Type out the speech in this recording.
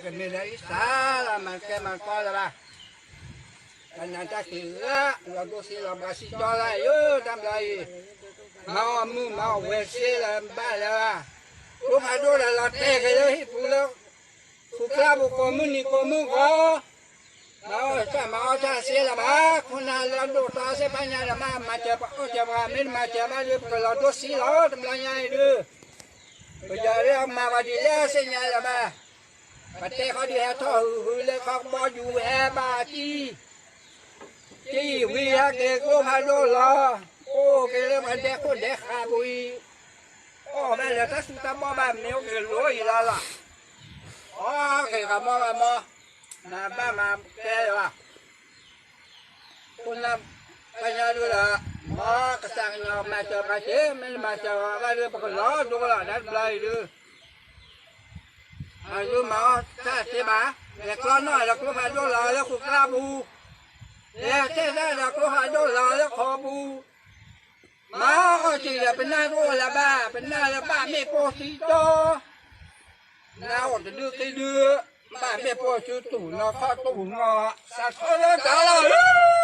ကမ့ၢ်လၢအံသၣ်လၢမၤကဲမၤကီလၢၤဘၣ်, ပနၢ်တၢ်ခံးဂၤ လီၤဒိစ့လီၤဘှါစံကၠီလၢယိၤ တၢ်ဘျီအံၤ, မၤအီၣ်မုၢ်မၤအီၣ်ဝဲစ့လၢၤဘၣ်လၢၤဘၣ်, ကျိဖးဒိၣ်ဒီးလီၤတဲာ်က့ၤလၢဟံၣ်ပူၤလၢ ဃုကျါပူၤကိးမုၢ်နံၤကိးမုၢ်ဂီၤ, မၤအီၣ်တၢ်မၤအီၣ်တၢ်စ့လၢၤဘၣ်, ခိၣ်နၢ်လၢဒိၣ်တီသ့ၣ်တဖၣ်ညါဒီး မ့ၢ်မၤစၢၤပှၤအီၣ်စၢၤပှၤ မ့ၢ်တမၤစၢၤဘၣ်ဒီး ပကလီၤဒိစ့လီၤ တဘျီညါအံၤဒုး, ပယီၤဒုးမၤပှၤဒ်လဲၣ်သ့ၣ်ညါလၢၤဘၣ်, ပတဲခီဒုးဟဲထီၣ်ဟုၣ်ဟုၣ်လၢခီကဘီယူၤဟဲဘၣ်တံၢ် တံၢ်ဝံၤဟဲက့ၤကျိဖးဒိၣ်လီၤ, အိၣ်က့ၤလၢပှၤဒဲခိၣ်ဒဲဃးပူၤအံၤ, အီၣ်ဘၣ်လၢတၢ်သူတၢ်ဘီၣ်ဘၣ် မ့ၢ်အိၣ်က့ၤလိၤအံၤလီၤလီၤ, အီၣ်က့ၤဂၤမီဂၤမီ, မၤဘၣ်မၤကဲလၢၤဘၣ်, ခိၣ်နၢ်ပညါဒုးလီၤ, မ်ကစၢ်ကညီမၤစၢၤပှၤက့ၤ မ့ၢ်တမၤစၢၤဘၣ်ဒီး ပကလီၤဒိလီၤ တၢ်တဘျီအံၤဒုး အဒုးမၤအီၣ်တၢ်သ့ဘၣ်, လဲၤကျီနီၣ်ဒီးကျိဖးဒိၣ်လီၤလၢဃုာ်ကျါပူၤ, လဲၤတဲတၢ်ဒီးကျိဖးဒိၣ်လီၤလၢခီပူၤ, မၤအီၣ်စံးဒီးပနၢ်တအိၣ်လၢၤဘၣ်, ပနၢ်လၢဘၣ်မ့ၢ်ပိၢ်စံတီ, နၢ်အိၣ်တဒုသံဒု, ဘၣ်မ့ၢ်ပိၢ်စံတူၢ်နီၢ်ခီတူၢ်နီၢ်, စးထီၣ်လၢတၢ်လီၤလၢ